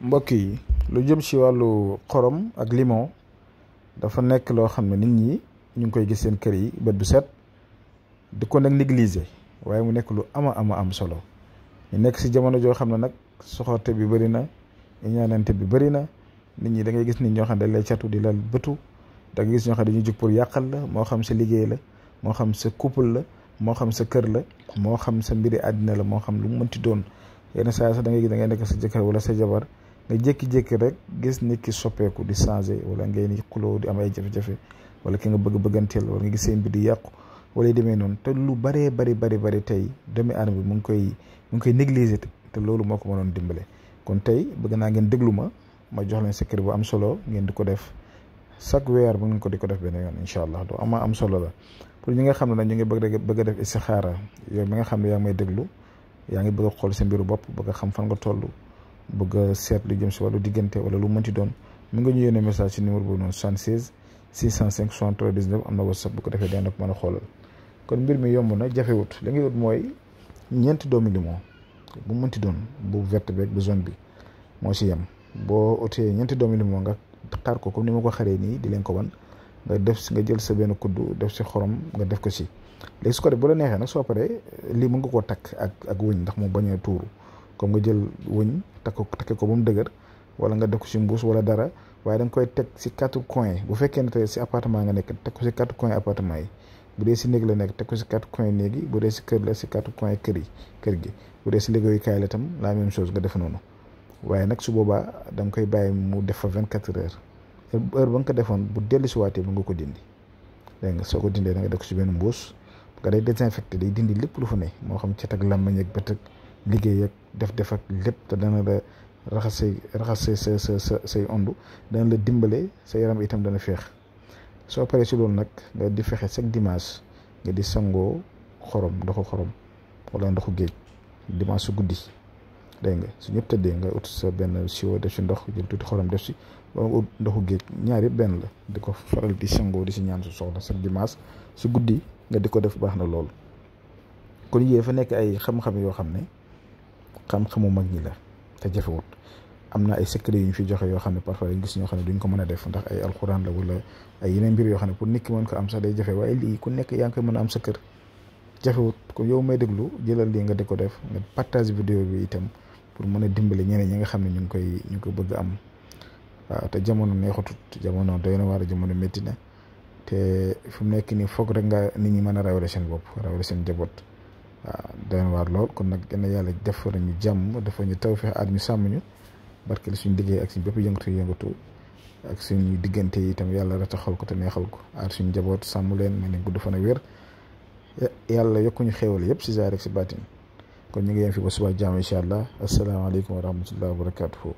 mbokk yi lu jëm ci wàllu xorom ak limon dafa nekk loo xam ne nit ñi ñu ngi koy gis seen kër yi bët bu set di ko nag négliger waaye mu nekk lu am solo ñu nekk ci jamono joo xam ne nag soxorte bi bëri na ñaanante bi bëri na nit ñi da ngay gis nit ñoo xam ne dañ lay catu di la bëtu da ngay gis ñoo xam ne dañuy jug pour yàqal la moo xam sa liggéey la moo xam sa couple la moo xam sa kër la moo xam sa mbiri àddina la moo xam lu mu mënti doon yenn saa sax da ngay gis da ngay nekk sa jëkkër wala sa jabar nga jékki-jékki rek gis nit ki soppeeku di changé wala ngay ni xuloo di am ay jafe-jafe wala ki nga bëgganteel wala nga gis seen mbir di yàqu wala yu demee noonu te lu bëree bari tey doomi aadama bi mu ngi koy négliger te loolu moo ko mënoon dimbale. kon tey bëgg naa ngeen déglu ma jox leen secret bu am solo ngeen di ko def chaque weer bu ngeen ko di ko def benn yoon incha allah du am solo la pour ñi nga xam ne nag ñu ngi bëgg a def istixaara yow mi nga xam ne yaa ngi may déglu yaa ngi bëgg a xool sa mbiru bopp bëgg a xam fan nga toll bëgg a seet lu jëm si wàllu diggante wala lu mënti doon mu nga ñu yónnee message ci numéro boobu noonu 76 605 63 19 am na WhatsApp bu ko defee daan na ko mën a xoolal kon mbir mi yomb na jafewut li ngay wut mooy ñeenti doomi limon bu mënti doon bu verte beeg bu jaune bi moo si yem boo otee ñeenti doomi limon nga xaar ko comme ni ma ko xaree nii di leen ko wan nga jël sa benn kuddu def si xorom nga def ko si léegi su ko def bu la neexee nag soo paree lii mën nga koo takk ak wëñ ndax mu bañ a tuuru comme nga jël wëñ takke ko ba mu dëgër wala nga def ko si mbuus wala dara waaye da nga koy teg si 4 coins bu fekkee ne tey si appartement nga nekk teg ko si 4 coins appartement yi bu dee si néeg la nekk teg ko si 4 coins néeg yi bu dee si kër la si 4 coins kër gi bu dee si liggéeyukaay la tam la même chose nga def noonu waaye nag su boobaa da nga koy bàyyi mu def fa 24 heures heure ba nga ko defoon bu dellu si waatee ba nga ko dindi dégg nga soo ko dindee da nga def ko si benn mbuus nga day désinfecté day dindi lépp lu fa ne moo xam cet ak làmmiñ ak bët ak liggéey ak def ak lépp te dana la raxas say ondu dana la dimbale sa yaram itam dana feex soo paree si loolu nag nga di fexe chaque dimanche nga di sangoo ndoxu xorom wala ndoxu géej dimanche su guddi dégg nga su ñëpp tëddee nga ut sa benn siwo def si ndox jël tuuti xorom def si wala nga ut ndoxu géej ñaar yëpp benn la di ko faral di sangoo di si ñaan su soxla chaque dimanche su guddi nga di ko def baax na loolu kon yii fa nekk ay xam-xam yoo xam ne xam-xamu mag ñi la te jafewut am na ay secret yu ñu fi joxe yoo xam ne parfois dañ gis ñoo xam ne duñ ko mën a def ndax ay alxuraan la wala ay yeneen mbir yoo xam ne pour nit ki mën ko am sax day jafe waaye lii ku nekk yaa ngi koy mën a am sa kër jafewut kon yow may déglu jëlal lii nga di ko def nga partage vidéo bi itam pour mën a dimbale ñeneen ñi nga xam ne ñu ngi ko bëgg am waaw te jamono neexutut jamono doy na waar jamono métti na te fu mu nekk nii foog rek nga nit ñi mën a rawale seen bopp rawale seen jaboot waaw doy na waar lool kon nag gën a yàlla def ñu jàmm dafa ñu tawfeex aar ñu sàmm ñu barkeel suñu liggéey ak suñu bépp yëngatu ak suñu diggante yi itam yàlla rataxal ko te neexal ko aar suñu jaboot sàmm leen may leen gudd fan ak wér yàlla yokkuñu xéewal yëpp si zaahir ak si baatin kon ñu ngi yem fi ba suba jàmm incha allah asalaamaaleykum wa rahmatullahi wa barakatuhu